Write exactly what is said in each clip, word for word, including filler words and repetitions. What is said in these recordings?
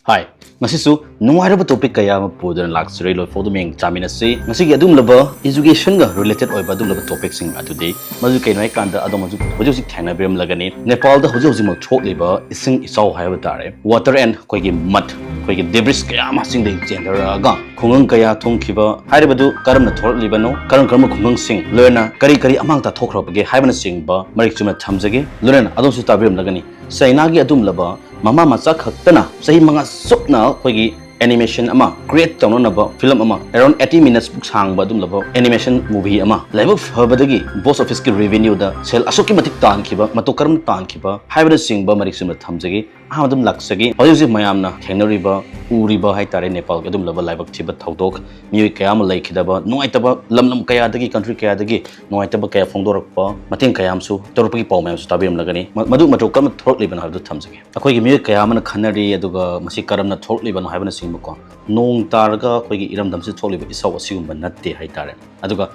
ꯍꯥꯏ, ꯉꯁꯤꯁꯨ ꯅꯨꯡꯉꯥꯏꯔꯕ ꯇꯣꯄꯤꯛ ꯀꯌꯥ ꯑꯃ ꯄꯨꯗꯨꯅ ꯂꯥꯛꯆꯔꯤ꯫ ꯂꯣꯏꯐꯥꯎꯗꯨ ꯃꯤꯌꯦꯡ ꯆꯥꯃꯤꯟꯅꯁꯤ꯫ ꯉꯁꯤꯒꯤ ꯑꯗꯨꯒꯨꯝꯂꯕ ꯏꯖꯨꯀꯦꯁꯟꯒ ꯔꯤꯂꯦꯇꯦꯠ ꯑꯣꯏꯕ ꯑꯗꯨꯒꯨꯝꯂꯕ ꯇꯣꯄꯤꯛꯁꯤꯡ ꯑꯗꯨꯗꯤ ꯃꯗꯨ ꯀꯩꯅꯣ ꯍꯥꯏꯀꯥꯟꯗ ꯑꯗꯣꯝ ꯍꯧꯖꯤꯛ ꯍꯧꯖꯤꯛ ꯍꯧꯖꯤꯛ ꯊꯦꯡꯅꯕꯤꯔꯝꯂꯒꯅꯤ꯫ ꯅꯦꯄꯥꯜꯗ ꯍꯧꯖꯤꯛ ꯍꯧꯖꯤꯛꯃꯛ ꯊꯣꯛꯂꯤꯕ ꯏꯁꯤꯡ ꯏꯆꯥꯎ ꯍꯥꯏꯕ ꯇꯥꯔꯦ, ꯋꯥꯇꯔ ꯑꯦꯟ ꯑꯩꯈꯣꯏꯒꯤ ꯃꯠ, ꯑꯩꯈꯣꯏꯒꯤ ꯗꯦꯕ꯭ꯔꯤꯁ ꯀꯌꯥ ꯑꯃ ꯆꯤꯡꯗꯒꯤ ꯆꯦꯟꯊꯔꯛꯑꯒ ꯈꯨꯡꯒꯪ ꯀꯌꯥ ꯊꯨꯝꯈꯤꯕ ꯍꯥꯏꯔꯤꯕꯗꯨ ꯀꯔꯝꯅ ꯊꯣꯛꯂꯛꯂꯤꯕꯅꯣ, ꯀꯔꯝ ꯀꯔꯝꯕ ꯈꯨꯡꯒꯪꯁꯤꯡ, ꯂꯣꯏꯅꯅ ꯀꯔꯤ ꯀꯔꯤ ꯑꯃꯥꯡ ꯇꯥꯊꯣꯛꯈ꯭ꯔꯕꯒꯦ ꯍꯥꯏꯕꯅꯆꯤꯡꯕ ꯃꯔꯤꯛ ꯆꯨꯝꯅ ꯊꯝꯖꯒꯦ꯫ ꯂꯣꯏꯅꯅ ꯑꯗꯣꯝꯁꯨ ꯇꯥꯕꯤꯔꯝꯂꯒꯅꯤ꯫ ꯆꯩꯅꯥꯒꯤ ꯑꯗꯨꯒꯨꯝꯂꯕ ꯃꯃꯥ ꯃꯆꯥ ꯈꯛꯇꯅ ꯆꯍꯤ ꯃꯉꯥ ꯆꯨꯞꯅ ꯑꯩꯈꯣꯏꯒꯤ ꯑꯦꯅꯤꯃꯦꯁꯟ ꯑꯃ ꯀ꯭ꯔꯤꯌꯦꯠ ꯇꯧꯅꯅꯕ ꯐꯤꯂꯝ ꯑꯃ, ꯑꯦꯔꯥꯎꯟ ꯑꯩꯠꯇꯤ ꯃꯤꯅꯠꯁ ꯃꯨꯛ ꯁꯥꯡꯕ ꯑꯗꯨꯒꯨꯝꯂꯕ ꯑꯦꯅꯤꯃꯦꯁꯟ ꯃꯨꯚꯤ ꯑꯃ, ꯂꯥꯏꯕꯛ ꯐꯕꯗꯒꯤ ꯕꯣꯛꯁ ꯑꯣꯐꯤꯁꯀꯤ ꯔꯦꯚꯤꯅ꯭ꯌꯨꯗ ꯁꯦꯜ ꯑꯁꯨꯛꯀꯤ ꯃꯇꯤꯛ ꯇꯥꯟꯈꯤꯕ, ꯃꯇꯧ ꯀꯔꯝꯅ ꯇꯥꯟꯈꯤꯕ ꯍꯥꯏꯕꯅꯆꯤꯡꯕ ꯃꯔꯤꯛ ꯆꯨꯝꯅ ꯊꯝꯖꯒꯦ꯫ ꯑꯍꯥꯟꯕꯗ ꯑꯃ ꯂꯥꯛꯆꯒꯦ꯫ ꯍꯧꯖꯤꯛ ꯍꯧꯖꯤꯛ ꯃꯌꯥꯝꯅ ꯊꯦꯡꯅꯔꯤꯕ, ꯎꯔꯤꯕ ꯍꯥꯏꯇꯥꯔꯦ, ꯅꯦꯄꯥꯜꯒꯤ ꯑꯗꯨꯒꯨꯝꯂꯕ ꯂꯥꯏꯕꯛ ꯊꯤꯕ ꯊꯧꯗꯣꯛ, ꯃꯤꯑꯣꯏ ꯀꯌꯥ ꯑꯃ ꯂꯩꯈꯤꯗꯕ, ꯅꯨꯡꯉꯥꯏꯇꯕ ꯂꯝ ꯂꯝ ꯀꯌꯥꯗꯒꯤ, ꯀꯟꯇ꯭ꯔꯤ ꯀꯌꯥꯗꯒꯤ ꯅꯨꯡꯉꯥꯏꯇꯕ ꯀꯌꯥ ꯐꯣꯡꯗꯣꯔꯛꯄ, ꯃꯇꯦꯡ ꯀꯌꯥ ꯑꯃꯁꯨ ꯇꯧꯔꯛꯄꯒꯤ ꯄꯥꯎ ꯃꯌꯥꯝꯁꯨ ꯇꯥꯕꯤꯔꯝꯂꯒꯅꯤ꯫ ꯃ-, ꯃꯗꯨ ꯃꯇꯧ ꯀꯔꯝꯅ ꯊꯣꯛꯂꯛꯂꯤꯕꯅꯣ ꯍꯥꯏꯕꯗꯨ ꯊꯝꯖꯒꯦ꯫ ꯑꯩꯈꯣꯏꯒꯤ ꯃꯤꯑꯣꯏ ꯀꯌꯥ ꯑꯃꯅ ꯈꯟꯅꯔꯤ, ꯑꯗꯨꯒ ꯃꯁꯤ ꯀꯔꯝꯅ ꯊꯣꯛꯂꯛꯂꯤꯕꯅꯣ ꯍꯥꯏꯕꯅꯆꯤꯡꯕꯀꯣ꯫ ꯅꯣꯡ ꯇꯥꯔꯒ ꯑꯩꯈꯣꯏꯒꯤ ꯏꯔꯝꯗꯝꯁꯤꯗ ꯊꯣꯛꯂꯤꯕ ꯏꯆꯥꯎ ꯑꯁꯤꯒꯨꯝꯕ ꯅꯠꯇꯦ ꯍꯥꯏꯇꯥꯔꯦ꯫ ꯑꯗꯨꯒ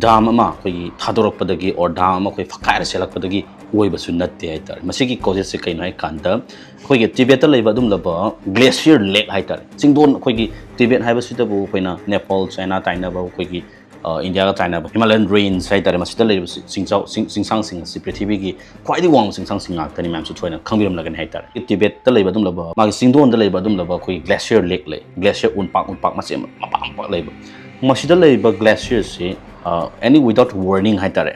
ꯗꯥꯝ ꯑꯃ ꯑꯩꯈꯣꯏꯒꯤ ꯊꯥꯗꯣꯔꯛꯄꯗꯒꯤ, or ꯗꯥꯝ ꯑꯃ ꯑꯩꯈꯣꯏ ꯐꯛꯀꯥꯏꯔ ꯆꯦꯜꯂꯛꯄꯗꯒꯤ ꯑꯣꯏꯕꯁꯨ ꯅꯠꯇꯦ ꯍꯥꯏꯇꯥꯔꯦ꯫ ꯃꯁꯤꯒꯤ ꯀꯣꯖꯦꯁꯁꯦ ꯀꯩꯅꯣ ꯍꯥꯏ ꯀꯥꯟꯗ, ꯑꯩꯈꯣꯏꯒꯤ ꯇꯤꯕꯦꯠꯇ ꯂꯩꯕ ꯑꯗꯨꯒꯨꯝꯂꯕ ꯒ꯭ꯂꯦꯁꯤꯌꯔ ꯂꯦꯛ ꯍꯥꯏꯇꯥꯔꯦ, ꯆꯤꯡꯗꯣꯟ, ꯑꯩꯈꯣꯏꯒꯤ ꯇꯤꯕꯦꯠ ꯍꯥꯏꯕꯁꯤꯗꯕꯨ ꯑꯩꯈꯣꯏꯅ ꯅꯦꯄꯥꯜ, ꯆꯥꯏꯅꯥ ꯇꯥꯏꯅꯕ, ꯑꯩꯈꯣꯏꯒꯤ, ꯑ, ꯏꯟꯗꯤꯌꯥꯒ ꯇꯥꯏꯅꯕ ꯍꯤꯃꯥꯂꯌꯟ ꯔꯦꯟꯖ ꯍꯥꯏꯇꯥꯔꯦ, ꯃꯁꯤꯗ ꯂꯩꯔꯤꯕ ꯆꯤꯡꯆꯥꯎ-, ꯆꯤꯡ-, ꯆꯤꯡꯁꯥꯡꯁꯤꯡ ꯑꯁꯤ ꯄ꯭ꯔꯤꯊꯤꯕꯤꯒꯤ ꯈ꯭ꯋꯥꯏꯗꯒꯤ ꯋꯥꯡꯕ ꯆꯤꯡꯁꯥꯡꯁꯤꯡ ꯉꯥꯛꯇꯅꯤ, ꯃꯌꯥꯝꯁꯨ ꯊꯣꯏꯅ ꯈꯪꯕꯤꯔꯝꯂꯒꯅꯤ ꯍꯥꯏꯇꯥꯔꯦ꯫ ꯇꯤꯕꯦꯠꯇ ꯂꯩꯕ ꯑꯗꯨꯒꯨꯝꯂꯕ, ꯃꯥꯒꯤ ꯆꯤꯡꯗꯣꯟꯗ ꯂꯩꯕ ꯑꯗꯨꯒꯨꯝꯂꯕ ꯑꯩꯈꯣꯏꯒꯤ ꯒ꯭ꯂꯦꯁꯤꯌꯔ ꯂꯦꯛ ꯂꯩ, ꯒ꯭ꯂꯦꯁꯤꯌꯔ ꯎꯟꯄꯥꯛ, ꯎꯟꯄꯥꯛ ꯃꯆꯦꯠ ꯃꯄꯥꯛ ꯃꯄꯥꯛ ꯂꯩꯕ꯫ ꯃꯁꯤꯗ ꯂꯩꯔꯤꯕ ꯒ꯭ꯂꯦꯁꯤꯌꯔꯁꯤ, ꯑ, any without warning ꯍꯥꯏꯇꯥꯔꯦ,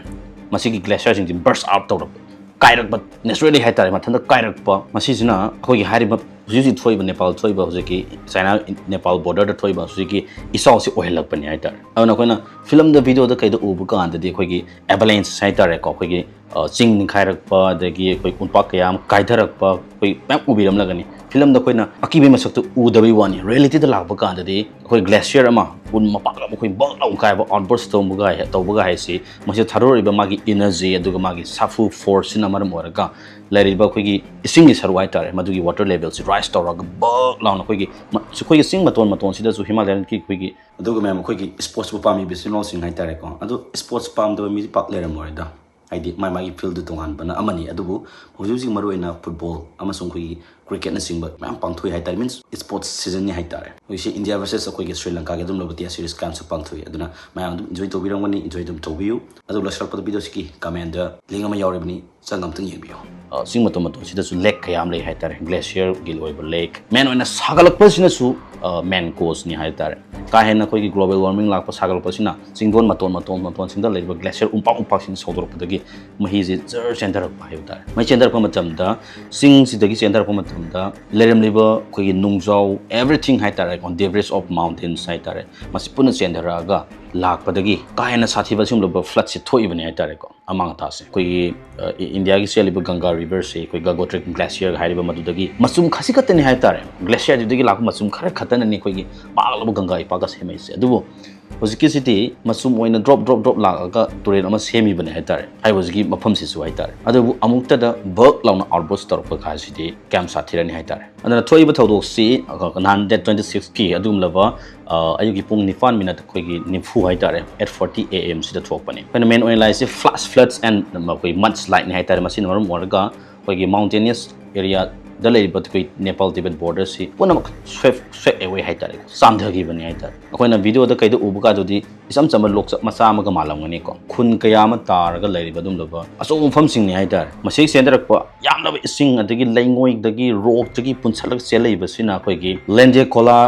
ꯃꯁꯤꯒꯤ ꯒ꯭ꯂꯦꯁꯤꯌꯔꯁꯤꯡꯁꯤ ꯕꯔꯁ ꯑꯥꯎꯠ ꯇꯧꯔꯛꯄ, ꯀꯥꯏꯔꯛꯄ, ꯅꯦꯆꯔꯦꯂꯤ ꯍꯥꯏꯇꯥꯔꯦ, ꯃꯊꯟꯇ ꯀꯥꯏꯔꯛꯄ꯫ ꯃꯁꯤꯁꯤꯅ ꯑꯩꯈꯣꯏꯒꯤ ꯍꯥꯏꯔꯤꯕ ꯍꯧꯖꯤꯛ ꯍꯧꯖꯤꯛ ꯊꯣꯛꯏꯕ, ꯅꯦꯄꯥꯜ ꯊꯣꯛꯏꯕ, ꯍꯧꯖꯤꯛꯀꯤ ꯆꯥꯏꯅꯥ ꯅꯦꯄꯥꯜ ꯕꯣꯔꯗꯔꯗ ꯊꯣꯛꯏꯕ ꯍꯧꯖꯤꯛꯀꯤ ꯏꯆꯥꯎꯁꯤ ꯑꯣꯏꯍꯜꯂꯛꯄꯅꯤ ꯍꯥꯏꯇꯥꯔꯦ꯫ ꯑꯗꯨꯅ ꯑꯩꯈꯣꯏꯅ ꯐꯤꯂꯝꯗ, ꯚꯤꯗꯤꯑꯣꯗ ꯀꯩꯗ ꯎꯕ ꯀꯥꯟꯗꯗꯤ ꯑꯩꯈꯣꯏꯒꯤ ꯑꯦꯚꯂꯦꯟꯁ ꯍꯥꯏꯇꯥꯔꯦꯀꯣ, ꯑꯩꯈꯣꯏꯒꯤ, ꯑ, ꯆꯤꯡ ꯅꯤꯡꯈꯥꯏꯔꯛꯄ, ꯑꯗꯒꯤ ꯑꯩꯈꯣꯏ ꯎꯟꯄꯥꯛ ꯀꯌꯥ ꯑꯃ ꯀꯥꯏꯊꯔꯛꯄ ꯑꯩꯈꯣꯏ ꯃꯌꯥꯝ ꯎꯕꯤꯔꯝꯂꯒꯅꯤ꯫ ꯐꯤꯂꯝꯗ ꯑꯩꯈꯣꯏꯅ ꯑꯀꯤꯕꯒꯤ ꯃꯁꯛꯇꯨ ꯎꯗꯕꯩ ꯋꯥꯅꯤ꯫ ꯔꯤꯌꯦꯂꯤꯇꯤꯗ ꯂꯥꯛꯄ ꯀꯥꯟꯗꯗꯤ ꯑꯩꯈꯣꯏ ꯒ꯭ꯂꯦꯁꯤꯌꯔ ꯑꯃ, ꯎꯟ ꯃꯄꯥꯛ ꯑꯃ ꯑꯩꯈꯣꯏ ꯕꯛ ꯂꯥꯎ ꯀꯥꯏꯕ, ꯑꯥꯎꯠꯕꯔꯁ ꯇꯧꯕꯒ ꯍꯥꯏ-, ꯇꯧꯕꯒ ꯍꯥꯏꯁꯤ, ꯃꯁꯤꯗ ꯊꯥꯗꯣꯔꯛꯏꯕ ꯃꯥꯒꯤ ꯏꯅꯔꯖꯤ, ꯑꯗꯨꯒ ꯃꯥꯒꯤ ꯁꯥꯐꯨ ꯐꯣꯔꯁꯁꯤꯅ ꯃꯔꯝ ꯑꯣꯏꯔꯒ ꯂꯩꯔꯤꯕ ꯑꯩꯈꯣꯏꯒꯤ ꯏꯁꯤꯡꯒꯤ ꯁꯔꯨꯛ ꯍꯥꯏꯇꯥꯔꯦ, ꯃꯗꯨꯒꯤ ꯋꯥꯇꯔ ꯂꯦꯚꯦꯜꯁꯤ ꯔꯥꯏꯁ ꯇꯧꯔꯒ ꯕꯛ ꯂꯥꯎꯅ ꯑꯩꯈꯣꯏꯒꯤ ꯃ-, ꯑꯩꯈꯣꯏꯒꯤ ꯆꯤꯡ ꯃꯇꯣꯟ ꯃꯇꯣꯟꯁꯤꯗꯁꯨ, ꯍꯤꯃꯥꯂꯌꯟꯒꯤ ꯑꯩꯈꯣꯏꯒꯤ, ꯑꯗꯨꯒ ꯃꯌꯥꯝ ꯑꯩꯈꯣꯏꯒꯤ ꯁ꯭ꯄꯣꯔꯠꯁꯄꯨ ꯄꯥꯝꯃꯤꯕ ꯏꯆꯤꯟ ꯏꯅꯥꯎꯁꯤꯡ ꯍꯥꯏꯇꯥꯔꯦꯀꯣ, ꯑꯗꯨ ꯁ꯭ꯄꯣꯔꯠꯁ ꯄꯥꯝꯗꯕ ꯃꯤꯗꯤ ꯄꯥꯛ ꯂꯩꯔꯝꯃꯔꯣꯏꯗ꯫ ꯍꯥꯏꯗꯤ ꯃꯥꯏ ꯃꯥꯒꯤ field ꯇꯣꯉꯥꯟꯕꯅ ꯑꯃꯅꯤ, ꯑꯗꯨꯕꯨ ꯍꯧꯖꯤꯛ ꯍꯧꯖꯤꯛ ꯃꯔꯨꯑꯣꯏꯅ football ꯑꯃꯁꯨꯡ ꯑꯩꯈꯣꯏꯒꯤ cricketꯅꯆꯤꯡꯕ ꯃꯌꯥꯝ ꯄꯥꯡꯊꯣꯛꯏ ꯍꯥꯏꯇꯥꯔꯦ, means sports seasonꯅꯤ ꯍꯥꯏꯇꯥꯔꯦ꯫ ꯍꯧꯖꯤꯛꯁꯦ India versus ꯑꯩꯈꯣꯏꯒꯤ Sri Lankaꯒꯤ ꯑꯗꯨꯝ ꯂꯩꯕ test series ꯀꯌꯥꯝꯁꯨ ꯄꯥꯡꯊꯣꯛꯏ꯫ ꯑꯗꯨꯅ ꯃꯌꯥꯝ ꯑꯗꯨꯝ enjoy ꯇꯧꯕꯤꯔꯝꯒꯅꯤ, enjoy ꯑꯗꯨꯝ ꯇꯧꯕꯤꯌꯨ꯫ ꯑꯗꯨ ꯂꯣꯏꯁꯤꯜꯂꯛꯄꯗ videoꯁꯤꯒꯤ commentꯗ link ꯑꯃ ꯌꯥꯎꯔꯤꯕꯅꯤ, ꯆꯪꯉ ꯑꯝꯇꯪ ꯌꯦꯡꯕꯤꯌꯨ꯫ ꯑ, ꯆꯤꯡ ꯃꯇꯣꯟ ꯃꯇꯣꯟꯁꯤꯗꯁꯨ lake ꯀꯌꯥ ꯑꯃ ꯂꯩ ꯍꯥꯏꯇꯥꯔꯦ, glacierꯒꯤ ꯑꯣꯏꯕ lake꯫ Main ꯑꯣꯏꯅ ꯁꯥꯒꯠꯂꯛꯄꯁꯤꯅꯁꯨ, ꯑ, main causeꯅꯤ ꯍꯥꯏꯇꯥꯔꯦ꯫ ꯀꯥ ꯍꯦꯟꯅ ꯑꯩꯈꯣꯏꯒꯤ global warming ꯂꯥꯛꯄ, ꯁꯥꯒꯠꯂꯛꯄꯁꯤꯅ ꯆꯤꯡꯗꯣꯟ ꯃꯇꯣꯟ ꯃꯇꯣꯟ ꯃꯇꯣꯟꯁꯤꯡꯗ ꯂꯩꯔꯤꯕ glacier ꯎꯝꯄꯥꯛ ꯎꯝꯄꯥꯛꯁꯤꯡ ꯁꯧꯗꯣꯔꯛꯄꯗꯒꯤ ꯃꯍꯤꯁꯦ ꯖꯔ ꯆꯦꯟꯊꯔꯛꯄ ꯍꯥꯏꯕ ꯇꯥꯔꯦ꯫ ꯃꯍꯤ ꯆꯦꯟꯊꯔꯛꯄ ꯃꯇꯝꯗ, ꯆꯤꯡꯁꯤꯗꯒꯤ ꯆꯦꯟꯊꯔꯛꯄ ꯃꯇꯝꯗ ꯂꯩꯔꯝꯂꯤꯕ ꯑꯩꯈꯣꯏꯒꯤ ꯅꯨꯡꯖꯥꯎ, everything ꯍꯥꯏꯇꯥꯔꯦꯀꯣ, debris of mountains ꯍꯥꯏꯇꯥꯔꯦ, ꯃꯁꯤ ꯄꯨꯟꯅ ꯆꯦꯟꯊꯔꯛꯑꯒ ꯂꯥꯛꯄꯗꯒꯤ ꯀꯥ ꯍꯦꯟꯅ ꯁꯥꯊꯤꯕ ꯑꯁꯤꯒꯨꯝꯂꯕ floodꯁꯦ ꯊꯣꯛꯏꯕꯅꯤ ꯍꯥꯏꯇꯥꯔꯦꯀꯣ꯫ ꯑꯃꯥꯡ ꯑꯇꯥꯁꯦ ꯑꯩꯈꯣꯏꯒꯤ, ꯑ, ꯏ-, ꯏꯟꯗꯤꯌꯥꯒꯤ ꯆꯦꯜꯂꯤꯕ ꯒꯪꯒꯥ riverꯁꯦ, ꯑꯩꯈꯣꯏ Gangotri glacier ꯍꯥꯏꯔꯤꯕ ꯃꯗꯨꯗꯒꯤ ꯃꯆꯨꯝ ꯈꯖꯤꯛ ꯈꯛꯇꯅꯤ ꯍꯥꯏꯇꯥꯔꯦ, glacierꯗꯨꯗꯒꯤ ꯂꯥꯛꯄ ꯃꯆꯨꯝ ꯈꯔ ꯈꯛꯇꯅꯅꯤ ꯑꯩꯈꯣꯏꯒꯤ ꯄꯥꯛꯂꯕ ꯒꯪꯒꯥ ꯏꯄꯥꯛꯀ ꯁꯦꯝꯃꯛꯏꯁꯦ꯫ ꯑꯗꯨꯕꯨ ꯍꯧꯖꯤꯛꯀꯤꯁꯤꯗꯤ ꯃꯆꯨꯝ ꯑꯣꯏꯅ drop drop drop ꯂꯥꯛꯑꯒ ꯇꯨꯔꯦꯜ ꯑꯃ ꯁꯦꯝꯃꯤꯕꯅꯦ ꯍꯥꯏꯇꯥꯔꯦ, ꯍꯥꯏꯕ ꯍꯧꯖꯤꯛꯀꯤ ꯃꯐꯝꯁꯤꯁꯨ ꯍꯥꯏꯇꯥꯔꯦ꯫ ꯑꯗꯨꯕꯨ ꯑꯃꯨꯛꯇꯗ ꯕꯛ ꯂꯥꯎꯅ outburst ꯇꯧꯔꯛꯄ ꯍꯥꯏꯁꯤꯗꯤ ꯀꯌꯥꯝ ꯁꯥꯊꯤꯔꯅꯤ ꯍꯥꯏꯇꯥꯔꯦ꯫ ꯑꯗꯨꯅ ꯊꯣꯛꯏꯕ ꯊꯧꯗꯣꯛꯁꯤ, ꯑ, ꯅꯍꯥꯟ date twenty sixꯀꯤ ꯑꯗꯨꯒꯨꯝꯂꯕ, ꯑ, ꯑꯌꯨꯛꯀꯤ ꯄꯨꯡ ꯅꯤꯄꯥꯟ minute ꯑꯩꯈꯣꯏꯒꯤ ꯅꯤꯐꯨ ꯍꯥꯏꯇꯥꯔꯦ, eight forty A M ꯁꯤꯗ ꯊꯣꯛꯄꯅꯤ꯫ ꯑꯩꯈꯣꯏꯅ main ꯑꯣꯏꯅ ꯂꯥꯛꯏꯁꯦ flash floods and ꯑꯩꯈꯣꯏ mudslideꯅꯤ ꯍꯥꯏꯇꯥꯔꯦ꯫ ꯃꯁꯤꯅ ꯃꯔꯝ ꯑꯣꯏꯔꯒ ꯑꯩꯈꯣꯏꯒꯤ mountainous areaꯗ ꯂꯩꯔꯤꯕ ꯑꯩꯈꯣꯏ Nepal Tibet borderꯁꯤ ꯄꯨꯝꯅꯃꯛ swept, swept away ꯍꯥꯏꯇꯥꯔꯦ, ꯆꯥꯝꯊꯈꯤꯕꯅꯤ ꯍꯥꯏꯇꯥꯔꯦ꯫ ꯑꯩꯈꯣꯏꯅ videoꯗ ꯀꯩꯗ ꯎꯕ ꯀꯥꯟꯗꯗꯤ ꯏꯆꯝ ꯆꯝꯕ ꯂꯣꯛꯆꯠ ꯃꯆꯥ ꯑꯃꯒ ꯃꯥꯜꯂꯝꯒꯅꯤꯀꯣ꯫ ꯈꯨꯟ ꯀꯌꯥ ꯑꯃ ꯇꯥꯔꯒ ꯂꯩꯔꯤꯕ ꯑꯗꯨꯒꯨꯝꯂꯕ ꯑꯆꯧꯕ ꯃꯐꯝꯁꯤꯡꯅꯤ ꯍꯥꯏꯇꯥꯔꯦ꯫ ꯃꯁꯤꯒꯤ ꯆꯦꯟꯊꯔꯛꯄ ꯌꯥꯝꯂꯕ ꯏꯁꯤꯡ, ꯑꯗꯒꯤ ꯂꯩꯉꯣꯏꯗꯒꯤ, rockꯇꯒꯤ ꯄꯨꯟꯁꯤꯜꯂꯒ ꯆꯦꯜꯂꯛꯏꯕꯁꯤꯅ ꯑꯩꯈꯣꯏꯒꯤ Lengdekhola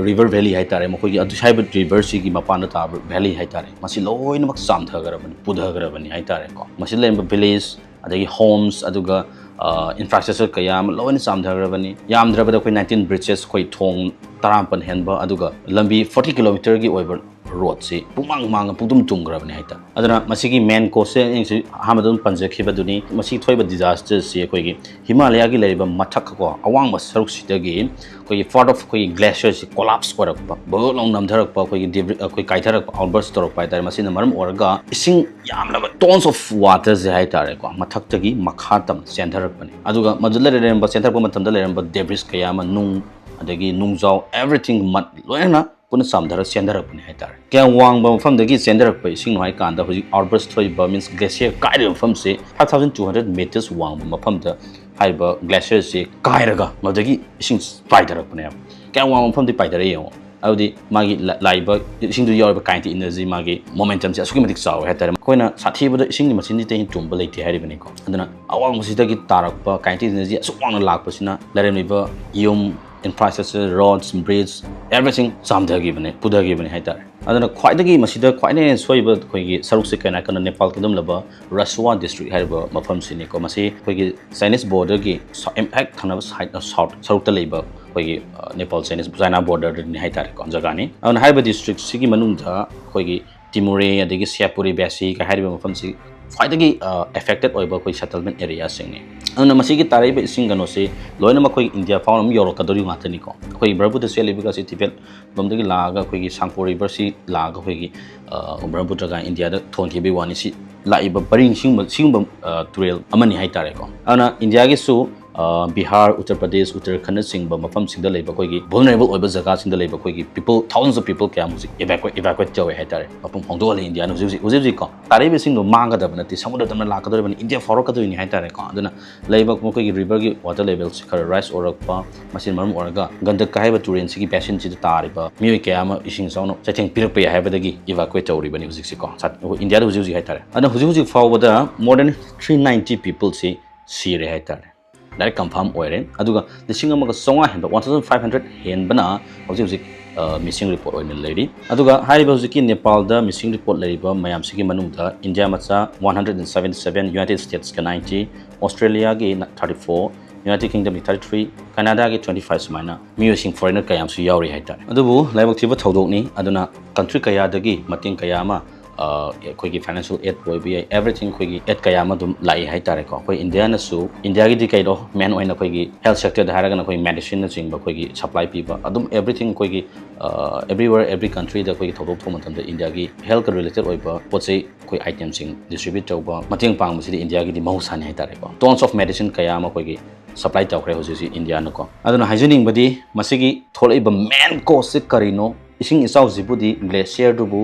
river valley ꯍꯥꯏꯇꯥꯔꯦ, ꯃꯈꯣꯏꯒꯤ ꯑꯗꯨ ꯍꯥꯏꯕ riverꯁꯤꯒꯤ ꯃꯄꯥꯟꯗ ꯇꯥꯕ valley ꯍꯥꯏꯇꯥꯔꯦ, ꯃꯁꯤ ꯂꯣꯏꯅꯃꯛ ꯆꯥꯝꯊꯈ꯭ꯔꯕꯅꯤ, ꯄꯨꯊꯈ꯭ꯔꯕꯅꯤ ꯍꯥꯏꯇꯥꯔꯦꯀꯣ꯫ ꯃꯁꯤꯗ ꯂꯩꯔꯝꯕ village, ꯑꯗꯒꯤ homes, ꯑꯗꯨꯒ, ꯑ, infrastructure ꯀꯌꯥ ꯑꯃ ꯂꯣꯏꯅ ꯆꯥꯝꯊꯈ꯭ꯔꯕꯅꯤ꯫ ꯌꯥꯝꯗ꯭ꯔꯕꯗ ꯑꯩꯈꯣꯏ nineteen bridges, ꯑꯩꯈꯣꯏ ꯊꯣꯡ ꯇꯔꯥꯃꯥꯄꯟ ꯍꯦꯟꯕ, ꯑꯗꯨꯒ ꯂꯝꯕꯤ forty kilometerꯒꯤ ꯑꯣꯏꯕ roadꯁꯤ ꯄꯨꯡꯃꯥꯡ ꯃꯥꯡꯉ ꯄꯨꯡꯇꯨꯝ ꯇꯨꯝꯈ꯭ꯔꯕꯅꯤ ꯍꯥꯏꯇꯥꯔꯦ꯫ ꯑꯗꯨꯅ ꯃꯁꯤꯒꯤ main causeꯁꯦ ꯑꯩꯅꯁꯨ ꯑꯍꯥꯟꯕꯗ ꯑꯗꯨꯝ ꯄꯟꯖꯈꯤꯕꯗꯨꯅꯤ꯫ ꯃꯁꯤ ꯊꯣꯛꯏꯕ disasterꯁꯤ ꯑꯩꯈꯣꯏꯒꯤ ꯍꯤꯃꯥꯂꯌꯥꯒꯤ ꯂꯩꯔꯤꯕ ꯃꯊꯛ ꯀꯣ, ꯑꯋꯥꯡꯕ ꯁꯔꯨꯛꯁꯤꯗꯒꯤ ꯑꯩꯈꯣꯏꯒꯤ part of ꯑꯩꯈꯣꯏꯒꯤ glacierꯁꯤ collapse ꯑꯣꯏꯔꯛꯄ, ꯕꯣꯛ ꯂꯥꯎ ꯅꯝꯊꯔꯛꯄ, ꯑꯩꯈꯣꯏꯒꯤ debris, ꯑꯩꯈꯣꯏ ꯀꯥꯏꯊꯔꯛꯄ, outburst ꯇꯧꯔꯛꯄ ꯍꯥꯏꯇꯥꯔꯦ꯫ ꯃꯁꯤꯅ ꯃꯔꯝ ꯑꯣꯏꯔꯒ ꯏꯁꯤꯡ ꯌꯥꯝꯂꯕ tons of waterꯁꯦ ꯍꯥꯏꯇꯥꯔꯦꯀꯣ, ꯃꯊꯛꯇꯒꯤ ꯃꯈꯥ ꯇꯝꯅ ꯆꯦꯟꯊꯔꯛꯄꯅꯤ꯫ ꯑꯗꯨꯒ ꯃꯗꯨꯗ ꯂꯩꯔꯝꯕ, ꯆꯦꯟꯊꯔꯛꯄ ꯃꯇꯝꯗ ꯂꯩꯔꯝꯕ debris ꯀꯌꯥ ꯑꯃ, ꯅꯨꯡ, ꯑꯗꯒꯤ ꯅꯨꯡꯖꯥꯎ, everything, mud, ꯂꯣꯏꯅ ꯄꯨꯟꯅ ꯆꯥꯝꯊꯔ ꯆꯦꯟꯊꯔꯛꯄꯅꯦ ꯍꯥꯏꯇꯥꯔꯦ꯫ ꯀꯌꯥꯝ ꯋꯥꯡꯕ ꯃꯐꯝꯗꯒꯤ ꯆꯦꯟꯊꯔꯛꯄ ꯏꯁꯤꯡꯅꯣ ꯍꯥꯏ ꯀꯥꯟꯗ, ꯍꯧꯖꯤꯛ outburst ꯊꯣꯛꯏꯕ, means glacier ꯀꯥꯏꯔꯤꯕ ꯃꯐꯝꯁꯦ five thousand two hundred meters ꯋꯥꯡꯕ ꯃꯐꯝꯗ ꯍꯥꯏꯔꯤꯕ glacierꯁꯦ ꯀꯥꯏꯔꯒ ꯃꯗꯨꯗꯒꯤ ꯏꯁꯤꯡ ꯄꯥꯏꯊꯔꯛꯄꯅꯦꯕ꯫ ꯀꯌꯥꯝ ꯋꯥꯡꯕ ꯃꯐꯝꯗꯒꯤ ꯄꯥꯏꯊꯔꯛꯑꯦ ꯌꯦꯡꯉꯣ꯫ ꯑꯗꯨꯗꯤ ꯃꯥꯒꯤ ꯂ-, ꯂꯥꯛꯏꯕ ꯏꯁꯤꯡꯗꯨ ꯌꯥꯎꯔꯤꯕ kinetic energy, ꯃꯥꯒꯤ momentumꯁꯦ ꯑꯁꯨꯛꯀꯤ ꯃꯇꯤꯛ ꯆꯥꯎꯋꯦ ꯍꯥꯏꯇꯥꯔꯦ꯫ ꯑꯩꯈꯣꯏꯅ ꯁꯥꯊꯤꯕꯗ ꯏꯁꯤꯡꯒꯤ ꯃꯆꯤꯟꯁꯤꯗ ꯍꯦꯟꯅ ꯇꯨꯝꯕ ꯂꯩꯇꯦ ꯍꯥꯏꯔꯤꯕꯅꯤꯀꯣ꯫ ꯑꯗꯨꯅ ꯑꯋꯥꯡꯕꯁꯤꯗꯒꯤ ꯇꯥꯔꯛꯄ kinetic energy ꯑꯁꯨꯛ ꯋꯥꯡꯅ ꯂꯥꯛꯄꯁꯤꯅ ꯂꯩꯔꯝꯂꯤꯕ ꯌꯨꯝ, infrastructure, roads, bridge, everything ꯆꯥꯝꯊꯈꯤꯕꯅꯦ, ꯄꯨꯊꯈꯤꯕꯅꯦ ꯍꯥꯏꯇꯥꯔꯦ꯫ ꯑꯗꯨꯅ ꯈ꯭ꯋꯥꯏꯗꯒꯤ ꯃꯁꯤꯗ ꯈ꯭ꯋꯥꯏꯗꯒꯤ ꯍꯦꯟꯅ ꯁꯣꯏꯕ ꯑꯩꯈꯣꯏꯒꯤ ꯁꯔꯨꯛꯁꯦ ꯀꯩꯅꯣ ꯍꯥꯏ ꯀꯥꯟꯗ, ꯅꯦꯄꯥꯜ ꯀꯤꯡꯗꯝ ꯂꯩꯕ ꯔꯁꯋꯥ district ꯍꯥꯏꯔꯤꯕ ꯃꯐꯝꯁꯤꯅꯤꯀꯣ꯫ ꯃꯁꯤ ꯑꯩꯈꯣꯏꯒꯤ Chinese borderꯒꯤ ꯁ-, ꯑꯦꯝ-, ꯍꯦꯛ ꯊꯪꯅꯕ side, south ꯁꯔꯨꯛꯇ ꯂꯩꯕ ꯑꯩꯈꯣꯏꯒꯤ, ꯑ, ꯅꯦꯄꯥꯜ Chinese, China borderꯗꯅꯤ ꯍꯥꯏꯇꯥꯔꯦꯀꯣ, ꯖꯒꯥꯅꯤ꯫ ꯑꯗꯨꯅ ꯍꯥꯏꯔꯤꯕ districtꯁꯤꯒꯤ ꯃꯅꯨꯡꯗ ꯑꯩꯈꯣꯏꯒꯤ ꯇꯤꯃꯨꯔꯦ, ꯑꯗꯒꯤ ꯁꯤꯌꯥꯄꯨꯔꯤ ꯕꯦꯁꯤ ꯀ ꯍꯥꯏꯔꯤꯕ ꯃꯐꯝꯁꯤ ꯈ꯭ꯋꯥꯏꯗꯒꯤ, ꯑ, affected ꯑꯣꯏꯕ ꯑꯩꯈꯣꯏ settlement areaꯁꯤꯡꯅꯤ꯫ ꯑꯗꯨꯅ ꯃꯁꯤꯒꯤ ꯇꯥꯔꯛꯏꯕ ꯏꯁꯤꯡ ꯀꯩꯅꯣꯁꯤ ꯂꯣꯏꯅꯃꯛ ꯑꯩꯈꯣꯏ ꯏꯟꯗꯤꯌꯥ ꯐꯥꯎ ꯑꯗꯨꯝ ꯌꯧꯔꯛꯀꯗꯧꯔꯤꯕ ꯉꯥꯛꯇꯅꯤꯀꯣ꯫ ꯑꯩꯈꯣꯏ ꯕ꯭ꯔꯍꯃꯄꯨꯇ꯭ꯔ ꯆꯦꯜꯂꯤꯕꯒꯁꯤ ꯇꯤꯕꯦꯠ ꯂꯣꯝꯗꯒꯤ ꯂꯥꯛꯑꯒ ꯑꯩꯈꯣꯏꯒꯤ ꯁꯥꯡꯄꯣ riverꯁꯤ ꯂꯥꯛꯑꯒ ꯑꯩꯈꯣꯏꯒꯤ, ꯑ, ꯕ꯭ꯔꯍꯃꯄꯨꯇ꯭ꯔꯒ ꯏꯟꯗꯤꯌꯥꯗ ꯊꯣꯟꯈꯤꯕꯒꯤ ꯋꯥꯅꯤ꯫ ꯁꯤ ꯂꯥꯛꯏꯕ ꯄꯔꯤꯡ ꯁꯤꯒꯨꯝꯕ, ꯁꯤꯒꯨꯝꯕ, ꯑ, ꯇꯨꯔꯦꯜ ꯑꯃꯅꯤ ꯍꯥꯏꯇꯥꯔꯦꯀꯣ꯫ ꯑꯗꯨꯅ ꯏꯟꯗꯤꯌꯥꯒꯤꯁꯨ, ꯑ, ꯕꯤꯍꯥꯔ, ꯎꯠꯇꯔ ꯄ꯭ꯔꯗꯦꯁ, ꯎꯠꯇꯔꯥꯈꯟꯗꯅꯆꯤꯡꯕ ꯃꯐꯝꯁꯤꯡꯗ ꯂꯩꯕ ꯑꯩꯈꯣꯏꯒꯤ vulnerable ꯑꯣꯏꯕ ꯖꯒꯥꯁꯤꯡꯗ ꯂꯩꯕ ꯑꯩꯈꯣꯏꯒꯤ people, thousands of people ꯀꯌꯥ ꯑꯃ ꯍꯧꯖꯤꯛ evacuate, evacuate ꯇꯧꯋꯦ ꯍꯥꯏꯇꯥꯔꯦ꯫ ꯃꯐꯝ ꯍꯣꯡꯗꯣꯛꯍꯜꯂꯦ ꯏꯟꯗꯤꯌꯥꯅ ꯍꯧꯖꯤꯛ ꯍꯧꯖꯤꯛ, ꯍꯧꯖꯤꯛ ꯍꯧꯖꯤꯛꯀꯣ꯫ ꯇꯥꯔꯛꯏꯕ ꯏꯁꯤꯡꯗꯣ ꯃꯥꯡꯒꯗꯕ ꯅꯠꯇꯦ, ꯁꯃꯨꯗ꯭ꯔꯗ ꯂꯥꯛꯀꯗꯧꯔꯤꯕꯅꯤ, ꯏꯟꯗꯤꯌꯥ ꯐꯥꯎꯔꯛꯀꯗꯣꯏꯅꯤ ꯍꯥꯏꯇꯥꯔꯦꯀꯣ꯫ ꯑꯗꯨꯅ ꯂꯩꯕ ꯃꯈꯣꯏꯒꯤ riverꯒꯤ water levelꯁꯤ ꯈꯔ rise ꯑꯣꯏꯔꯛꯄ, ꯃꯁꯤꯅ ꯃꯔꯝ ꯑꯣꯏꯔꯒ ꯒꯟꯗꯀ ꯍꯥꯏꯕ ꯇꯨꯔꯦꯜꯁꯤꯒꯤ basinꯁꯤꯗ ꯇꯥꯔꯤꯕ ꯃꯤꯑꯣꯏ ꯀꯌꯥ ꯑꯃ ꯏꯁꯤꯡ ꯏꯆꯥꯎꯅ ꯆꯩꯊꯦꯡ ꯄꯤꯔꯛꯄ ꯌꯥꯏ ꯍꯥꯏꯕꯗꯒꯤ evacuate ꯇꯧꯔꯤꯕꯅꯤ ꯍꯧꯖꯤꯛꯁꯤꯀꯣ꯫ ꯁꯥ-, ꯏꯟꯗꯤꯌꯥꯗ ꯍꯧꯖꯤꯛ ꯍꯧꯖꯤꯛ ꯍꯥꯏꯇꯥꯔꯦ꯫ ꯑꯗꯨꯅ ꯍꯧꯖꯤꯛ ꯍꯧꯖꯤꯛ ꯐꯥꯎꯕꯗ more than three ninety peopleꯁꯤ ꯁꯤꯔꯦ ꯍꯥꯏꯇꯥꯔꯦ꯫ Direct confirm ꯑꯣꯏꯔꯦ꯫ ꯑꯗꯨꯒ ꯂꯤꯁꯤꯡ ꯑꯃꯒ ꯆꯥꯝꯃꯉꯥ ꯍꯦꯟꯕ, one thousand five hundred ꯍꯦꯟꯕꯅ ꯍꯧꯖꯤꯛ ꯍꯧꯖꯤꯛ, ꯑ, missing report ꯑꯣꯏꯅ ꯂꯩꯔꯤ꯫ ꯑꯗꯨꯒ ꯍꯥꯏꯔꯤꯕ ꯍꯧꯖꯤꯛꯀꯤ ꯅꯦꯄꯥꯜꯗ missing report ꯂꯩꯔꯤꯕ ꯃꯌꯥꯝꯁꯤꯒꯤ ꯃꯅꯨꯡꯗ ꯏꯟꯗꯤꯌꯥ ꯃꯆꯥ one hundred and seventy seven, United Statesꯀ ninety, Australiaꯒꯤ thirty four, United Kingdomꯒꯤ thirty three, Canadaꯒꯤ twenty five, ꯁꯨꯃꯥꯏꯅ ꯃꯤꯑꯣꯏꯁꯤꯡ foreigner ꯀꯌꯥ ꯑꯃꯁꯨ ꯌꯥꯎꯔꯤ ꯍꯥꯏꯇꯥꯔꯦ꯫ ꯑꯗꯨꯕꯨ ꯂꯥꯏꯕꯛ ꯊꯤꯕ ꯊꯧꯗꯣꯛꯅꯤ꯫ ꯑꯗꯨꯅ country ꯀꯌꯥꯗꯒꯤ ꯃꯇꯦꯡ ꯀꯌꯥ ꯑꯃ, ꯑ, ꯑꯩꯈꯣꯏꯒꯤ financial aid ꯑꯣꯏꯕ ꯌꯥꯏ, everything ꯑꯩꯈꯣꯏꯒꯤ aid ꯀꯌꯥ ꯑꯃ ꯑꯗꯨꯝ ꯂꯥꯛꯏ ꯍꯥꯏꯇꯥꯔꯦꯀꯣ꯫ ꯑꯩꯈꯣꯏ ꯏꯟꯗꯤꯌꯥꯅꯁꯨ, ꯏꯟꯗꯤꯌꯥꯒꯤꯗꯤ ꯀꯩꯅꯣ, main ꯑꯣꯏꯅ ꯑꯩꯈꯣꯏꯒꯤ health sectorꯗ ꯍꯥꯏꯔꯒꯅ ꯑꯩꯈꯣꯏ medicineꯅꯆꯤꯡꯕ ꯑꯩꯈꯣꯏꯒꯤ supply ꯄꯤꯕ, ꯑꯗꯨꯝ everything ꯑꯩꯈꯣꯏꯒꯤ, ꯑ, everywhere, every countryꯗ ꯑꯩꯈꯣꯏꯒꯤ ꯊꯧꯗꯣꯛ ꯊꯣꯛꯄ ꯃꯇꯝꯗ ꯏꯟꯗꯤꯌꯥꯒꯤ healthꯀ related ꯑꯣꯏꯕ ꯄꯣꯠ ꯆꯩ ꯑꯩꯈꯣꯏ itemꯁꯤꯡ distribute ꯇꯧꯕ, ꯃꯇꯦꯡ ꯄꯥꯡꯕꯁꯤꯗꯤ ꯏꯟꯗꯤꯌꯥꯒꯤꯗꯤ ꯃꯍꯧꯁꯥꯅꯤ ꯍꯥꯏꯇꯥꯔꯦꯀꯣ꯫ Tons of medicine ꯀꯌꯥ ꯑꯃ ꯑꯩꯈꯣꯏꯒꯤ supply ꯇꯧꯈ꯭ꯔꯦ ꯍꯧꯖꯤꯛ ꯍꯧꯖꯤꯛ ꯏꯟꯗꯤꯌꯥꯅꯀꯣ꯫ ꯑꯗꯨꯅ ꯍꯥꯏꯖꯅꯤꯡꯕꯗꯤ ꯃꯁꯤꯒꯤ ꯊꯣꯛꯂꯛꯏꯕ main causeꯁꯦ ꯀꯔꯤꯅꯣ, ꯏꯁꯤꯡ ꯏꯆꯥꯎꯁꯤꯕꯨꯗꯤ glacierꯗꯨꯕꯨ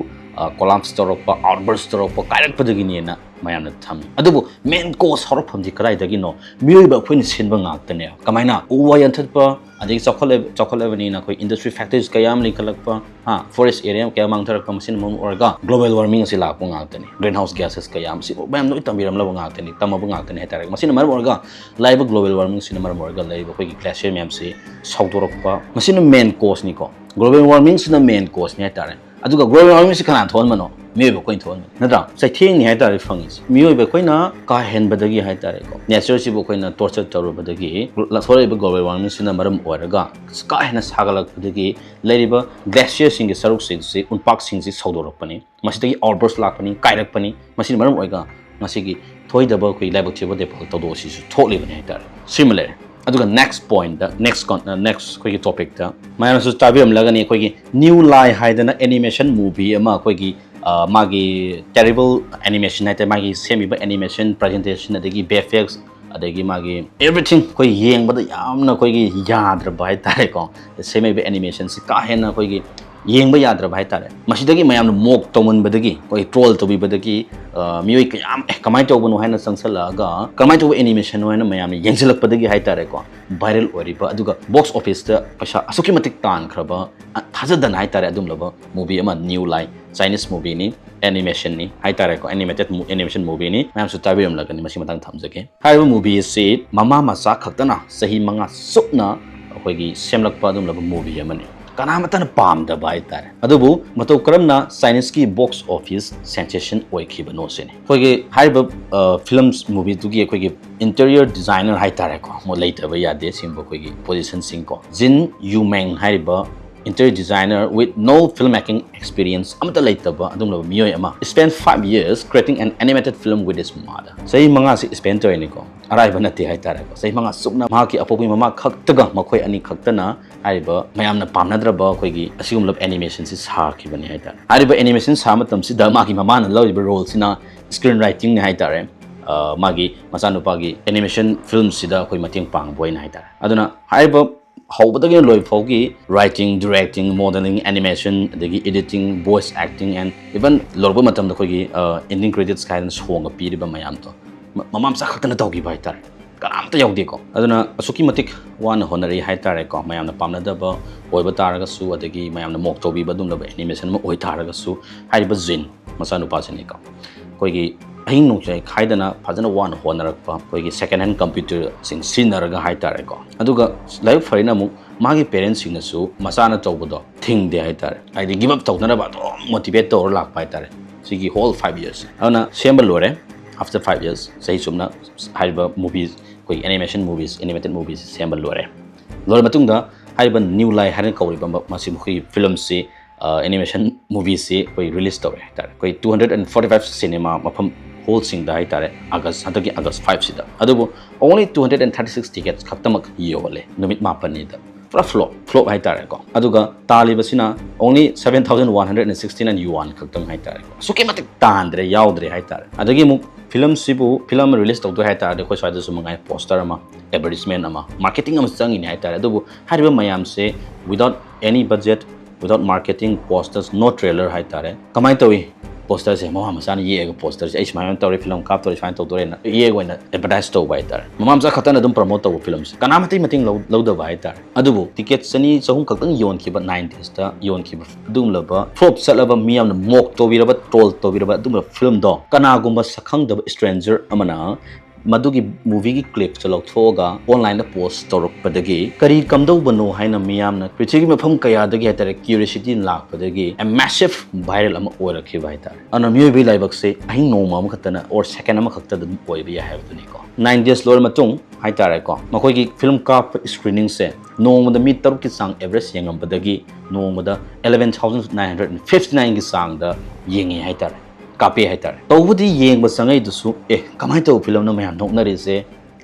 collapse ꯇꯧꯔꯛꯄ, outburst ꯇꯧꯔꯛꯄ, ꯀꯥꯏꯔꯛꯄꯗꯒꯤꯅꯦꯅ ꯃꯌꯥꯝꯅ ꯊꯝꯃꯤ꯫ ꯑꯗꯨꯕꯨ main cause ꯍꯧꯔꯛꯐꯝꯗꯤ ꯀꯗꯥꯏꯗꯒꯤꯅꯣ? ꯃꯤꯑꯣꯏꯕ ꯑꯩꯈꯣꯏꯅ ꯁꯤꯟꯕ ꯉꯥꯛꯇꯅꯦ꯫ ꯀꯃꯥꯏꯅ? ꯎ ꯋꯥ ꯌꯥꯟꯊꯠꯄ, ꯑꯗꯒꯤ ꯆꯥꯎꯈꯠꯂ-, ꯆꯥꯎꯈꯠꯂꯕꯅꯤꯅ ꯑꯩꯈꯣꯏ industrial factories ꯀꯌꯥ ꯑꯃ ꯂꯤꯡꯈꯠꯂꯛꯄ, ꯍꯥ, forest area ꯀꯌꯥ ꯃꯥꯡꯊꯔꯛꯄ, ꯃꯁꯤꯅ ꯃꯔꯝ ꯑꯣꯏꯔꯒ global warming ꯑꯁꯤ ꯂꯥꯛꯄ ꯉꯥꯛꯇꯅꯤ꯫ Greenhouse gases ꯀꯌꯥ ꯑꯃ, ꯁꯤ ꯃꯌꯥꯝ ꯂꯣꯏ ꯇꯝꯕꯤꯔꯝꯂꯕ ꯉꯥꯛꯇꯅꯤ, ꯇꯝꯃꯕ ꯉꯥꯛꯇꯅꯤ ꯍꯥꯏꯇꯥꯔꯦ꯫ ꯃꯁꯤꯅ ꯃꯔꯝ ꯑꯣꯏꯔꯒ ꯂꯥꯛꯏꯕ global warmingꯁꯤꯅ ꯃꯔꯝ ꯑꯣꯏꯔꯒ ꯂꯩꯔꯤꯕ ꯑꯩꯈꯣꯏꯒꯤ glacier ꯃꯌꯥꯝꯁꯤ ꯁꯧꯗꯣꯔꯛꯄ, ꯃꯁꯤꯅ main causeꯅꯤꯀꯣ꯫ Global warmingꯁꯤꯅ main causeꯅꯤ ꯍꯥꯏꯇꯥꯔꯦ꯫ ꯑꯗꯨꯒ global warmingꯁꯤ ꯀꯅꯥꯅ ꯊꯣꯛꯍꯟꯕꯅꯣ? ꯃꯤꯑꯣꯏꯕ ꯑꯩꯈꯣꯏꯅ ꯊꯣꯛꯍꯟꯕꯅꯤ, ꯅꯠꯇ꯭ꯔꯥ? ꯆꯩꯊꯦꯡꯅꯤ ꯍꯥꯏꯇꯥꯔꯦ ꯐꯪꯉꯤꯁꯦ꯫ ꯃꯤꯑꯣꯏꯕ ꯑꯩꯈꯣꯏꯅ ꯀꯥ ꯍꯦꯟꯕꯗꯒꯤ ꯍꯥꯏꯇꯥꯔꯦꯀꯣ, natureꯁꯤꯕꯨ ꯑꯩꯈꯣꯏꯅ torture ꯇꯧꯔꯨꯕꯗꯒꯤ ꯊꯣꯛꯂꯛꯏꯕ global warmingꯁꯤꯅ ꯃꯔꯝ ꯑꯣꯏꯔꯒ ꯀꯥ ꯍꯦꯟꯅ ꯁꯥꯒꯠꯂꯛꯄꯗꯒꯤ ꯂꯩꯔꯤꯕ glacierꯁꯤꯡꯒꯤ ꯁꯔꯨꯛꯁꯤꯡꯁꯤ, ꯎꯟꯄꯥꯛꯁꯤꯡꯁꯤ ꯁꯧꯗꯣꯔꯛꯄꯅꯤ꯫ ꯃꯁꯤꯗꯒꯤ outburst ꯂꯥꯛꯄꯅꯤ, ꯀꯥꯏꯔꯛꯄꯅꯤ꯫ ꯃꯁꯤꯅ ꯃꯔꯝ ꯑꯣꯏꯔꯒ ꯉꯁꯤꯒꯤ ꯊꯣꯏꯗꯕ ꯑꯩꯈꯣꯏ ꯂꯥꯏꯕꯛ ꯊꯤꯕ ꯗꯦꯐꯣꯜ ꯊꯧꯗꯣꯛ ꯑꯁꯤꯁꯨ ꯊꯣꯛꯂꯤꯕꯅꯤ ꯍꯥꯏꯇꯥꯔꯦ꯫ ꯁꯤꯃ ꯂꯩꯔꯦ꯫ ꯑꯗꯨꯒ next pointꯇ, next con-, next ꯑꯩꯈꯣꯏꯒꯤ topicꯇ ꯃꯌꯥꯝꯅꯁꯨ ꯇꯥꯕꯤꯔꯝꯂꯒꯅꯤ, ꯑꯩꯈꯣꯏꯒꯤ New Lie ꯍꯥꯏꯗꯅ animation movie ꯑꯃ, ꯑꯩꯈꯣꯏꯒꯤ, ꯑ, ꯃꯥꯒꯤ terrible animation ꯍꯥꯏꯇꯥꯔꯦ, ꯃꯥꯒꯤ ꯁꯦꯝꯃꯤꯕ animation, presentation, ꯑꯗꯒꯤ V F X, ꯑꯗꯒꯤ ꯃꯥꯒꯤ everything ꯑꯩꯈꯣꯏ ꯌꯦꯡꯕꯗ ꯌꯥꯝꯅ ꯑꯩꯈꯣꯏꯒꯤ ꯌꯥꯗ꯭ꯔꯕ ꯍꯥꯏꯇꯥꯔꯦꯀꯣ꯫ ꯁꯦꯝꯃꯛꯏꯕ animationꯁꯤ ꯀꯥ ꯍꯦꯟꯅ ꯑꯩꯈꯣꯏꯒꯤ ꯌꯦꯡꯕ ꯌꯥꯗ꯭ꯔꯕ ꯍꯥꯏꯇꯥꯔꯦ꯫ ꯃꯁꯤꯗꯒꯤ ꯃꯌꯥꯝꯅ mock ꯇꯧꯃꯟꯕꯗꯒꯤ, ꯑꯩꯈꯣꯏ troll ꯇꯧꯕꯤꯕꯗꯒꯤ, ꯑ, ꯃꯤꯑꯣꯏ ꯀꯌꯥ ꯑꯃ, "ꯑꯦ, ꯀꯃꯥꯏꯅ ꯇꯧꯕꯅꯣ?" ꯍꯥꯏꯅ ꯆꯪꯁꯜꯂꯛꯑꯒ, "ꯀꯃꯥꯏꯅ ꯇꯧꯕ animationꯅꯣ?" ꯍꯥꯏꯅ ꯃꯌꯥꯝꯅ ꯌꯦꯡꯁꯤꯜꯂꯛꯄꯗꯒꯤ ꯍꯥꯏꯇꯥꯔꯦꯀꯣ, viral ꯑꯣꯏꯔꯤꯕ, ꯑꯗꯨꯒ box officeꯇ ꯄꯩꯁꯥ ꯑꯁꯨꯛꯀꯤ ꯃꯇꯤꯛ ꯇꯥꯟꯈ꯭ꯔꯕ, ꯑ, ꯊꯥꯖꯗꯅ ꯍꯥꯏꯇꯥꯔꯦ, ꯑꯗꯨꯒꯨꯝꯂꯕ movie ꯑꯃ, New Lie, Chinese movieꯅꯤ, animationꯅꯤ ꯍꯥꯏꯇꯥꯔꯦꯀꯣ, animated mo-, animation movieꯅꯤ꯫ ꯃꯌꯥꯝꯁꯨ ꯇꯥꯕꯤꯔꯝꯂꯒꯅꯤ, ꯃꯁꯤ ꯃꯇꯥꯡ ꯊꯝꯖꯒꯦ꯫ ꯍꯥꯏꯔꯤꯕ movie ꯑꯁꯤ ꯃꯃꯥ ꯃꯆꯥ ꯈꯛꯇꯅ ꯆꯍꯤ ꯃꯉꯥ ꯆꯨꯞꯅ ꯑꯩꯈꯣꯏꯒꯤ ꯁꯦꯝꯂꯛꯄ ꯑꯗꯨꯒꯨꯝꯂꯕ movie ꯑꯃꯅꯤ꯫ ꯀꯅꯥꯃꯠꯇꯅ ꯄꯥꯝꯗꯕ ꯍꯥꯏꯇꯥꯔꯦ꯫ ꯑꯗꯨꯕꯨ ꯃꯇꯧ ꯀꯔꯝꯅ Chineseꯀꯤ box office sensation ꯑꯣꯏꯈꯤꯕꯅꯣ ꯁꯤꯅꯤ꯫ ꯑꯩꯈꯣꯏꯒꯤ ꯍꯥꯏꯔꯤꯕ, ꯑ, films movieꯗꯨꯒꯤ ꯑꯩꯈꯣꯏꯒꯤ interior designer ꯍꯥꯏꯇꯥꯔꯦꯀꯣ, ꯃꯣꯏ ꯂꯩꯇꯕ ꯌꯥꯗꯦ ꯁꯤꯒꯨꯝꯕ ꯑꯩꯈꯣꯏꯒꯤ positionꯁꯤꯡꯀꯣ꯫ Jin Yumeng ꯍꯥꯏꯔꯤꯕ interior designer with no filmmaking experience ꯑꯃꯠꯇ ꯂꯩꯇꯕ ꯑꯗꯨꯒꯨꯝꯂꯕ ꯃꯤꯑꯣꯏ ꯑꯃ spent five years creating an animated film with his mother꯫ ꯆꯍꯤ ꯃꯉꯥꯁꯤ spend ꯇꯧꯔꯤꯅꯤꯀꯣ, ꯑꯔꯥꯏꯕ ꯅꯠꯇꯦ ꯍꯥꯏꯇꯥꯔꯦꯀꯣ꯫ ꯆꯍꯤ ꯃꯉꯥ ꯆꯨꯞꯅ ꯃꯍꯥꯛꯀꯤ ꯑꯄꯣꯛꯄꯤ ꯃꯃꯥ ꯈꯛꯇꯒ, ꯃꯈꯣꯏ ꯑꯅꯤ ꯈꯛꯇꯅ ꯍꯥꯏꯔꯤꯕ ꯃꯌꯥꯝꯅ ꯄꯥꯝꯅꯗ꯭ꯔꯕ ꯑꯩꯈꯣꯏꯒꯤ ꯑꯁꯤꯒꯨꯝꯂꯕ animationꯁꯤ ꯁꯥꯈꯤꯕꯅꯤ ꯍꯥꯏꯇꯥꯔꯦ꯫ ꯍꯥꯏꯔꯤꯕ animation ꯁꯥꯕ ꯃꯇꯝꯁꯤꯗ ꯃꯥꯒꯤ ꯃꯃꯥꯅ ꯂꯧꯔꯤꯕ roleꯁꯤꯅ screenwritingꯅꯤ ꯍꯥꯏꯇꯥꯔꯦ꯫ ꯑ, ꯃꯥꯒꯤ ꯃꯆꯥꯅꯨꯄꯥꯒꯤ animation filmꯁꯤꯗ ꯑꯩꯈꯣꯏ ꯃꯇꯦꯡ ꯄꯥꯡꯕ ꯑꯣꯏꯅ ꯍꯥꯏꯇꯥꯔꯦ꯫ ꯑꯗꯨꯅ ꯍꯥꯏꯔꯤꯕ ꯍꯧꯕꯗꯒꯤꯅ ꯂꯣꯏꯕ ꯐꯥꯎꯒꯤ writing, directing, modeling, animation, ꯑꯗꯒꯤ editing, voice acting and even ꯂꯣꯏꯔꯛꯄ ꯃꯇꯝꯗ ꯑꯩꯈꯣꯏꯒꯤ ending credits ꯀꯥꯏꯗꯅ ꯁꯣꯡꯒ ꯄꯤꯔꯤꯕ ꯃꯌꯥꯝꯗꯣ ꯃꯃꯥ ꯃꯆꯥ ꯈꯛꯇꯅ ꯇꯧꯈꯤꯕ ꯍꯥꯏꯇꯥꯔꯦ꯫ ꯀꯅꯥꯝꯇ ꯌꯥꯎꯗꯦꯀꯣ꯫ ꯑꯗꯨꯅ ꯑꯁꯨꯛꯀꯤ ꯃꯇꯤꯛ ꯋꯥꯅ ꯍꯣꯠꯅꯔꯛꯏ ꯍꯥꯏꯇꯥꯔꯦꯀꯣ꯫ ꯃꯌꯥꯝꯅ ꯄꯥꯝꯅꯗꯕ ꯑꯣꯏꯕ ꯇꯥꯔꯒꯁꯨ, ꯑꯗꯒꯤ ꯃꯌꯥꯝꯅ ꯃꯣꯛ ꯇꯧꯕꯤꯕ ꯑꯗꯨꯝꯂꯕ animation ꯑꯃ ꯑꯣꯏ ꯇꯥꯔꯒꯁꯨ, ꯍꯥꯏꯔꯤꯕ ꯖꯤꯟ ꯃꯆꯥꯅꯨꯄꯥꯁꯤꯅꯤꯀꯣ, ꯑꯩꯈꯣꯏꯒꯤ ꯑꯍꯤꯡ ꯅꯣꯡꯆꯥꯏ ꯈꯥꯏꯗꯅ ꯐꯖꯅ ꯋꯥꯅ ꯍꯣꯠꯅꯔꯛꯄ, ꯑꯩꯈꯣꯏꯒꯤ second hand computerꯁꯤꯡ ꯁꯤꯖꯤꯟꯅꯔꯒ ꯍꯥꯏꯇꯥꯔꯦꯀꯣ꯫ ꯑꯗꯨꯒ ꯂꯥꯏꯕꯛ ꯐꯔꯤꯅ ꯑꯃꯨꯛ ꯃꯥꯒꯤ parentsꯁꯤꯡꯅꯁꯨ ꯃꯆꯥꯅ ꯇꯧꯕꯗꯣ ꯊꯤꯡꯗꯦ ꯍꯥꯏꯇꯥꯔꯦ꯫ ꯍꯥꯏꯗꯤ give up ꯇꯧꯗꯅꯕ ꯑꯗꯨꯝ motivate ꯇꯧꯔ ꯂꯥꯛꯄ ꯍꯥꯏꯇꯥꯔꯦ꯫ ꯁꯤꯒꯤ whole five years ꯑꯗꯨꯅ ꯁꯦꯝꯕ ꯂꯣꯏꯔꯦ꯫ After five years, ꯆꯍꯤ ꯆꯨꯞꯅ ꯍꯥꯏꯔꯤꯕ movies, ꯑꯩꯈꯣꯏꯒꯤ animation movies, animated movies ꯁꯦꯝꯕ ꯂꯣꯏꯔꯦ꯫ ꯂꯣꯏꯔ ꯃꯇꯨꯡꯗ ꯍꯥꯏꯔꯤꯕ New Lie ꯍꯥꯏꯅ ꯀꯧꯔꯤꯕ ꯃꯁꯤ ꯃꯈꯣꯏꯒꯤ filmꯁꯤ, animation movieꯁꯤ ꯑꯩꯈꯣꯏ release ꯇꯧꯔꯦ ꯍꯥꯏꯇꯥꯔꯦ꯫ ꯑꯩꯈꯣꯏ two hundred and forty five cinema ꯃꯐꯝ hallꯁꯤꯡꯗ ꯍꯥꯏꯇꯥꯔꯦ, August, ꯍꯟꯗꯛꯀꯤ August five ꯁꯤꯗ꯫ ꯑꯗꯨꯕꯨ only two hundred and thirty six tickets ꯈꯛꯇꯃꯛ ꯌꯣꯜꯂꯦ ꯅꯨꯃꯤꯠ ꯃꯥꯄꯟꯅꯤꯗ꯫ ꯄꯨꯔꯥ flop, flop ꯍꯥꯏꯇꯥꯔꯦꯀꯣ꯫ ꯑꯗꯨꯒ ꯇꯥꯜꯂꯤꯕꯁꯤꯅ only seven thousand one hundred and sixty nine yuan ꯈꯛꯇꯪ ꯍꯥꯏꯇꯥꯔꯦꯀꯣ꯫ ꯑꯁꯨꯛꯀꯤ ꯃꯇꯤꯛ ꯇꯥꯟꯗ꯭ꯔꯦ, ꯌꯥꯎꯗ꯭ꯔꯦ ꯍꯥꯏꯇꯥꯔꯦ꯫ ꯑꯗꯒꯤ ꯑꯃꯨꯛ filmꯁꯤꯕꯨ, film ꯑꯃ release ꯇꯧꯗꯣꯏ ꯍꯥꯏꯇꯥꯔꯗꯤ ꯑꯩꯈꯣꯏ ꯁ꯭ꯋꯥꯏꯗꯁꯨ ꯃꯉꯥꯏ poster ꯑꯃ, advertisement ꯑꯃ, marketing ꯑꯃ ꯆꯪꯉꯤꯅꯤ ꯍꯥꯏꯇꯥꯔꯦ꯫ ꯑꯗꯨꯕꯨ ꯍꯥꯏꯔꯤꯕ ꯃꯌꯥꯝꯁꯦ without any budget, without marketing, posters, no trailer ꯍꯥꯏꯇꯥꯔꯦ꯫ ꯀꯃꯥꯏꯅ ꯇꯧꯏ? Posterꯁꯦ ꯃꯃꯥ ꯃꯆꯥꯅ ꯌꯦꯛꯑꯒ, posterꯁꯦ ꯑꯩ ꯁꯨꯃꯥꯏꯅ ꯇꯧꯔꯦ, film ꯀꯥꯞꯇꯧꯔꯦ, ꯁꯨꯃꯥꯏꯅ ꯇꯧꯗꯣꯔꯦꯅ ꯌꯦꯛꯑꯒ ꯑꯣꯏꯅ advertise ꯇꯧꯕ ꯍꯥꯏꯇꯥꯔꯦ꯫ ꯃꯃꯥ ꯃꯆꯥ ꯈꯛꯇꯅ ꯑꯗꯨꯝ promote ꯇꯧꯕ filmꯁꯦ ꯀꯅꯥꯃꯇꯩ ꯃꯇꯦꯡ ꯂꯧ-, ꯂꯧꯗꯕ ꯍꯥꯏꯇꯥꯔꯦ꯫ ꯑꯗꯨꯕꯨ ticket ꯆꯅꯤ ꯆꯍꯨꯝ ꯈꯛꯇꯪ ꯌꯣꯟꯈꯤꯕ, nine daysꯇ ꯌꯣꯟꯈꯤꯕ ꯑꯗꯨꯒꯨꯝꯂꯕ flop ꯆꯠꯂꯕ, ꯃꯤꯌꯥꯝꯅ mock ꯇꯧꯕꯤꯔꯕ, troll ꯇꯧꯕꯤꯔꯕ ꯑꯗꯨꯒꯨꯝꯂꯕ filmꯗꯣ ꯀꯅꯥꯒꯨꯝꯕ ꯁꯛꯈꯪꯗꯕ stranger ꯑꯃꯅ ꯃꯗꯨꯒꯤ movieꯒꯤ clipꯇꯣ ꯂꯧꯊꯣꯛꯑꯒ onlineꯗ post ꯇꯧꯔꯛꯄꯗꯒꯤ ꯀꯔꯤ ꯀꯝꯗꯧꯕꯅꯣ ꯍꯥꯏꯅ ꯃꯤꯌꯥꯝꯅ ꯄ꯭ꯔꯤꯊꯤꯕꯤ ꯃꯐꯝ ꯀꯌꯥꯗꯒꯤ ꯍꯥꯏꯇꯥꯔꯦ curiosity ꯂꯥꯛꯄꯗꯒꯤ a massive viral ꯑꯃ ꯑꯣꯏꯔꯛꯈꯤꯕ ꯍꯥꯏꯇꯥꯔꯦ꯫ ꯑꯗꯨꯅ ꯃꯤꯑꯣꯏꯕꯒꯤ ꯂꯥꯏꯕꯛꯁꯦ ꯑꯍꯤꯡ ꯅꯣꯡꯃ ꯑꯃꯈꯛꯇꯅ or second ꯑꯃꯈꯛꯇꯗ ꯑꯗꯨꯝ ꯑꯣꯏꯕ ꯌꯥꯏ ꯍꯥꯏꯕꯗꯨꯅꯤꯀꯣ꯫ Nine days ꯂꯣꯏꯔ ꯃꯇꯨꯡ ꯍꯥꯏꯇꯥꯔꯦꯀꯣ, ꯃꯈꯣꯏꯒꯤ film ꯀꯥꯞꯄ screeningꯁꯦ ꯅꯣꯡꯃꯗ ꯃꯤ ꯇꯔꯨꯛꯀꯤ ꯆꯥꯡ average ꯌꯦꯡꯉꯝꯕꯗꯒꯤ ꯅꯣꯡꯃꯗ eleven thousand nine hundred and fifty nineꯒꯤ ꯆꯥꯡꯗ ꯌꯦꯡꯉꯤ ꯍꯥꯏꯇꯥꯔꯦ, ꯀꯥꯞꯄꯦ ꯍꯥꯏꯇꯥꯔꯦ꯫ ꯇꯧꯕꯗꯤ ꯌꯦꯡꯕ ꯆꯪꯉꯛꯏꯗꯨꯁꯨ, ꯑꯦ, ꯀꯃꯥꯏꯅ ꯇꯧꯕ filmꯅꯣ ꯃꯌꯥꯝ ꯅꯣꯛꯅꯔꯤꯁꯦ,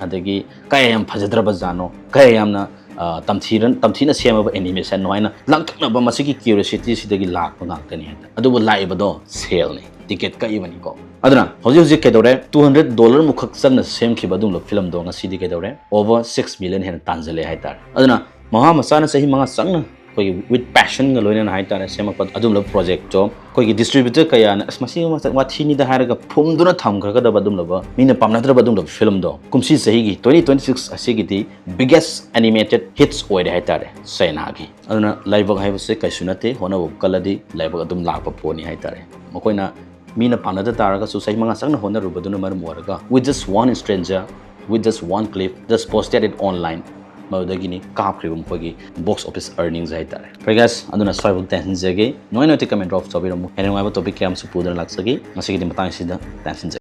ꯑꯗꯒꯤ ꯀꯌꯥ ꯌꯥꯝ ꯐꯖꯗ꯭ꯔꯕ ꯖꯥꯠꯅꯣ, ꯀꯌꯥ ꯌꯥꯝꯅ, ꯑ, ꯇꯝꯊꯤꯔ-, ꯇꯝꯊꯤꯅ ꯁꯦꯝꯃꯕ animationꯅꯣ ꯍꯥꯏꯅ ꯂꯥꯡꯇꯛꯅꯕ ꯃꯁꯤꯒꯤ curiosityꯁꯤꯗꯒꯤ ꯂꯥꯛꯄ ꯉꯥꯛꯇꯅꯤ ꯍꯥꯏꯇꯥꯔꯦ꯫ ꯑꯗꯨꯕꯨ ꯂꯥꯛꯏꯕꯗꯣ saleꯅꯤ, ticket ꯀꯛꯏꯕꯅꯤꯀꯣ꯫ ꯑꯗꯨꯅ ꯍꯧꯖꯤꯛ ꯍꯧꯖꯤꯛ ꯀꯩꯗꯧꯔꯦ? Two hundred dollar ꯃꯨꯛꯈꯛ ꯆꯪꯅ ꯁꯦꯝꯈꯤꯕ ꯑꯗꯨꯒꯨꯝꯕ filmꯗꯣ ꯉꯁꯤꯗꯤ ꯀꯩꯗꯧꯔꯦ? Over six million ꯍꯦꯟꯅ ꯇꯥꯟꯁꯤꯜꯂꯦ ꯍꯥꯏꯇꯥꯔꯦ꯫ ꯑꯗꯨꯅ ꯃꯃꯥ ꯃꯆꯥꯅ ꯆꯍꯤ ꯃꯉꯥ ꯆꯪꯅ ꯑꯩꯈꯣꯏꯒꯤ with passionꯒ ꯂꯣꯏꯅꯅ ꯍꯥꯏꯇꯥꯔꯦ ꯁꯦꯝꯃꯛꯄ ꯑꯗꯨꯝꯂꯕ projectꯇꯣ ꯑꯩꯈꯣꯏꯒꯤ distributor ꯀꯌꯥꯅ ꯑꯁ ꯃꯁꯤ ꯋꯥꯊꯤꯅꯤꯗ ꯍꯥꯏꯔꯒ ꯐꯨꯝꯗꯨꯅ ꯊꯝꯈ꯭ꯔꯒꯗꯕ ꯑꯗꯨꯝꯂꯕ ꯃꯤꯅ ꯄꯥꯝꯅꯗ꯭ꯔꯕ ꯑꯗꯨꯝꯂꯕ filmꯗꯣ ꯀꯨꯝꯁꯤ ꯆꯍꯤꯒꯤ twenty twenty six ꯑꯁꯤꯒꯤꯗꯤ biggest animated hits ꯑꯣꯏꯔꯦ ꯍꯥꯏꯇꯥꯔꯦ ꯆꯩꯅꯥꯒꯤ꯫ ꯑꯗꯨꯅ ꯂꯥꯏꯕꯛ ꯍꯥꯏꯕꯁꯦ ꯀꯩꯁꯨ ꯅꯠꯇꯦ, ꯍꯣꯠꯅꯕ ꯀꯜꯂꯗꯤ ꯂꯥꯏꯕꯛ ꯑꯗꯨꯝ ꯂꯥꯛꯄ ꯄꯣꯠꯅꯤ ꯍꯥꯏꯇꯥꯔꯦ꯫ ꯃꯈꯣꯏꯅ ꯃꯤꯅ ꯄꯥꯝꯅꯗ ꯇꯥꯔꯒꯁꯨ ꯆꯍꯤ ꯃꯉꯥ ꯆꯪꯅ ꯍꯣꯠꯅꯔꯨꯕꯗꯨꯅ ꯃꯔꯝ ꯑꯣꯏꯔꯒ with just one stranger, with just one clip, just posted it online, ꯃꯗꯨꯗꯒꯤꯅꯤ ꯀꯥꯞꯈ꯭ꯔꯤꯕ ꯃꯈꯣꯏꯒꯤ box office earnings ꯍꯥꯏꯇꯥꯔꯦ꯫ Fine guys, ꯑꯗꯨꯅ ꯁ꯭ꯋꯥꯏꯐꯥꯎ ꯇꯦꯟꯁꯤꯟꯖꯒꯦ꯫ ꯅꯨꯡꯉꯥꯏ ꯅꯨꯡꯉꯥꯏꯇꯦ comment drop ꯇꯧꯕꯤꯔꯝꯃꯨ꯫ ꯍꯦꯟꯅ ꯅꯨꯡꯉꯥꯏꯕ topic ꯀꯌꯥ ꯑꯃꯁꯨ ꯄꯨꯗꯨꯅ ꯂꯥꯛꯆꯒꯦ꯫ ꯉꯁꯤꯒꯤꯗꯤ ꯃꯇꯥꯡ ꯑꯁꯤꯗ ꯇꯦꯟꯁꯤꯟꯖꯒꯦ꯫